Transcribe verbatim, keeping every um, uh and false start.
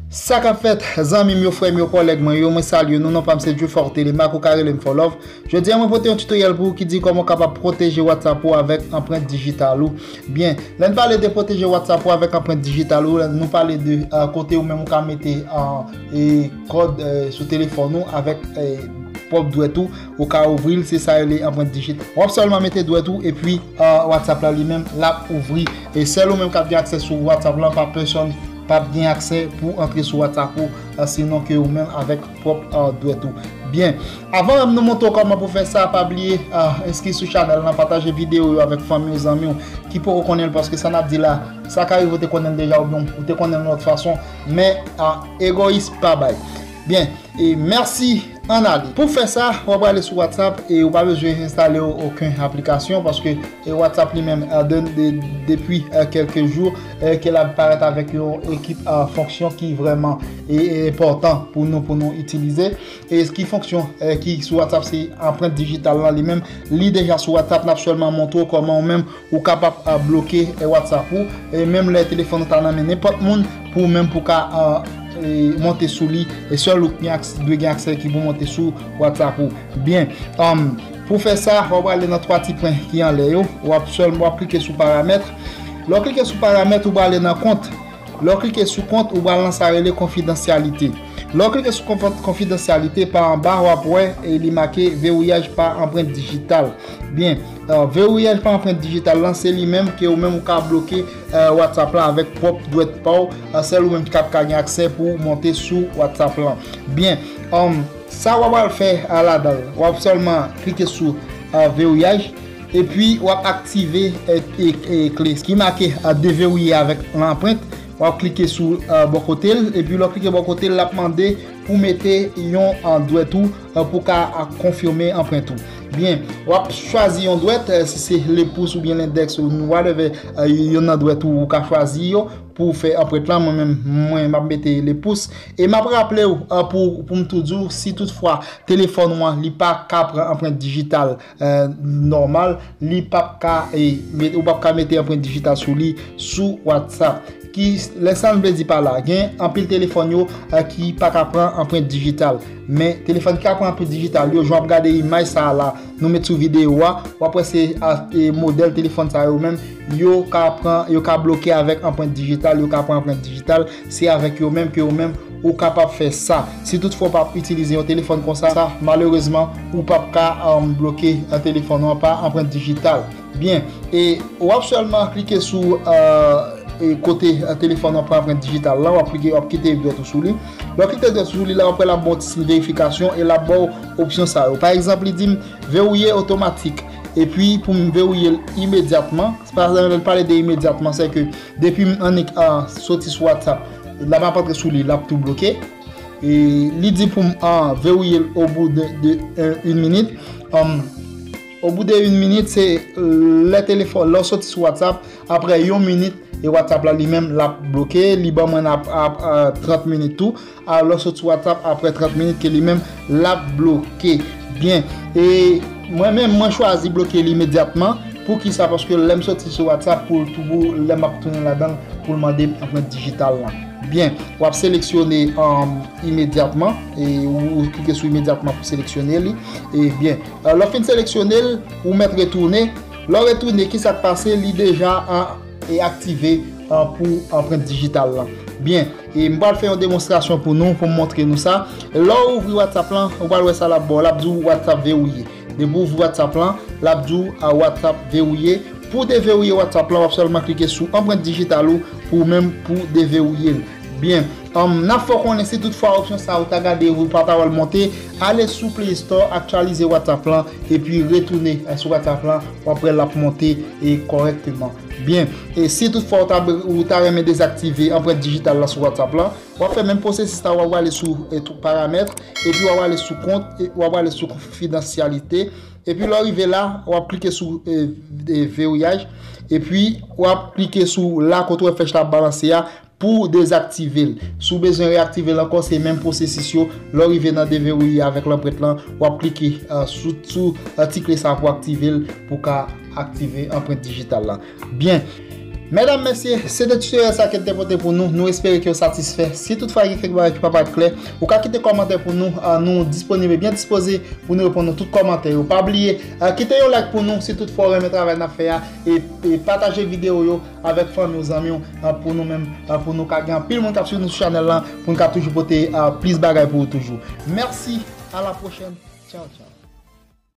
Sa k ap fèt, zanmi m yo, frè m yo, kòlèg mwen yo, mwen salye nou, non pa m se Djoufor Telemaque, ou ka rele m Fò Love. Jodi a, mwen pote yon tutoriel pou ou ki di kòman w kapab pwoteje WhatsApp ou avèk anprent dijital ou. Byen, lè n pale de pwoteje WhatsApp ou avèk anprent dijital ou, nou pale de, euh, kote ou menm ou ka mete, euh, e, kòd, euh, sou telefòn ou avèk, euh, pwòp dwèt ou, ou ka ouvri l, se sa yo rele anprent dijital. W ap sèlman mete dwèt ou, epi, euh, WhatsApp la li menm, l ap ouvri. E sèl ou menm k ap gen aksè sou WhatsApp lan, pa pèsonn p ap gen aksè pou antre sou WhatsApp ou, euh, sinon ke ou menm avèk pwòp, euh, dwèt ou. Byen, avan menm nou montre w kòman pou fè sa, pa bliye, euh, enskri sou chanèl lan, pataje videyo yo avèk fanmi w, zanmi w, ki poko konnen l, paske sa n ap di la, sa ka rive w te konnen l deja, oubyen ou te konnen l yon lòt fason, men, euh, egoyis pa bay. Byen, e mèsi, ann ale. Pou fè sa, w ap prale sou WhatsApp e ou pa bezwen enstale okenn aplikasyon paske, e, WhatsApp li menm, e, de, de, depi, e, kèlke jou, e, ke l ap parèt avèk yon ekip, e, fonksyon ki vrèman, e, e, enpòtan pou nou, pou nou itilize. E ki fonksyon, e, ki sou WhatsApp, se anprent dijital lan li menm. Li deja sou WhatsApp, n ap sèlman montre w kòman ou menm ou kapab, a, bloke, e, WhatsApp ou, e menm lè telefòn ou ta nan men nenpòt moun, pou ou menm pou ka, a, e, monte sou li, e sèl ou ki gen aks-, dwe gen aksè ki pou monte sou WhatsApp ou. Byen, um, pou fè sa, w ap prale nan twa ti pwen ki anlè yo, w ap sèl-, w ap klike sou paramèt. Lè w klike sou paramèt, ou prale nan kont. Lè w klike sou kont, ou pral nan sa rele konfidansyalite. Lè w klike sou konf-, konfidansyalite, pa anba, w ap wè, e li make verrouillage par empreinte digitale. Byen, e, verrouillage par empreinte digitale lan, se li menm ke ou menm ou ka bloke, e, WhatsApp lan avèk pwòp dwèt pa w, e, sèl ou menm ki ap ka gen aksè pou w monte sou WhatsApp lan. Byen, um, sa w ap al fè, e, ladan l, w ap sèlman klike sou, e, verrouillage, epi w ap aktive, e, e, e, kle ki make, e, deverouye avèk lanprent. W ap klike sou, e, bò kote l, epi lè w klike bò kote l, l ap mande pou mete yon, e, dwèt ou, e, pou ka, e, konfime anprent ou. Byen, w ap chwazi yon dwèt, e, si se lepous oubyen lendèks ou whatever, e, youn nan dwèt ou, ou ka chwazi yo pou w fè anprent lan. Mwen menm, mwen, m ap mete lepous. E m ap raple w, e, pou, pou m tou di w, si toutfwa telefòn ou an, li pa ka pran anprent dijital, e, nòmal, li p ap ka, e, met-, ou p ap ka mete anprent dijital sou li sou WhatsApp. Ki, lè sa m vle di pa la, gen anpil telefòn yo, e, ki pa ka pran anprent dijital. Men telefòn ki ka pran anprent dijital yo, jan w ap gade imaj sa a la, nou met sou videyo a, w ap wè se, a, e, modèl telefòn sa yo menm, yo ka pran, yo ka bloke avèk anprent dijital, yo ka pran anprent dijital, se avèk yo menm ke ou menm ou kapab fè sa. Si toutfwa w p ap itilize yon telefòn konsa, sa, malerezman, ou p ap ka, um, bloke, e, telefòn ou an pa anprent dijital. Byen, e w ap sèlman klike sou, e, e kote, e, telefòn ou an pran anprent dijital lan, w ap klike, w ap kite dwèt ou sou li. Lè w kite dwèt ou sou li la, w ap wè l ap ba w ti siy verifikasyon e l ap ba w opsyon sa yo. Pa egzanp, li di m verrouiller automatique. Epi pou m verrouye l imedyatman, se pa egzanp, lè l pale de imedyatman, se ke depi m annik, a, soti sou WhatsApp, lè m ap antre sou li, l ap tou bloke. E li di pou m, a, verrouiller l au bout de, de, e, une minute. Um, au bout de une minute, se lè telefòn, lè w soti sou WhatsApp, apre yon minit, e WhatsApp la li menm, l ap bloke, li ban mwen ap, ap, a, trant minit tou. A, lè w soti sou WhatsApp, apre trant minit ke li menm, l ap bloke. Byen. E mwen menm, mwen chwazi bloke li imedyatman. Poukisa? Paske lè m soti sou WhatsApp, pou l tou, pou lè m ap tounen ladan l, pou l mande m anprent dijital lan. Byen, w ap seleksyone, um, imedyatman, e ou, ou klike sou imedyatman pou seleksyone li. E byen, e, lè w fin seleksyone l, ou mèt retounen. Lè w retounen, kisa k pase? Li deja an, e aktive, e, pou anprent dijital lan. Byen, e m pral fè yon demonstrasyon pou nou, pou m montre nou sa. Lè w ouvri WhatsApp lan, ou pral wè sa l ap ba w, l ap di w WhatsApp verrouillé. Depi w ouvri WhatsApp lan, l ap di w, a, WhatsApp verrouillé. Pou deverouye WhatsApp lan, w ap sèlman klike sou anprent dijital ou pou ou menm pou deverouye l. Byen, um, n ap fè w konnen si toutfwa opsyon sa a ou ta gade ou pa ta wè l monte, ale sou Play Store, aktyalize WhatsApp lan, epi retounen, e, sou WhatsApp lan, w ap wè l ap monte, e, kòrèkteman. Byen, e si toutfwa ou ta, ou ta renmen dezaktive anprent dijital lan sou WhatsApp lan, w ap fè menm pwosesis la, w ap prale sou, e, tou paramèt, epi w ap prale sou kont, e w ap prale sou konfidansyalite, epi lè w rive la, w ap klike sou, e, e, verrouillage, epi w ap klike sou la kote w wè flèch la ap balanse a, pou w dezaktive l. Si w bezwen reyaktive l ankò, se menm pwosesis yo. Lè w rive nan deverouye avèk lanprent lan, w ap klike, e, sou, sou, e, ti kle sa pou aktive l, pou w ka aktive anprent dijital la. Byen. Medam, mesye, se te tutorial sa ke n te pote pou nou. Nou espere ke w satisfè. Si toutfwa gen kèk bagay ki pa parèt klè, ou ka kite kòmantè pou nou. Ah, nou disponib e byen dispoze pou nou reponn nou tout kòmantè yo. Pa bliye, ah, kite yon like pou nou si toutfwa w renmen travay n ap fè a. E, e pataje videyo yo avèk fanmi w, zanmi w, ah, pou nou menm, ah, pou nou ka gen anpil moun k ap swiv nou sou chanèl lan, pou nou ka toujou pote, ah, plis bagay pou ou toujou. Mèsi, a la pwochèn. Tchaw, tchaw.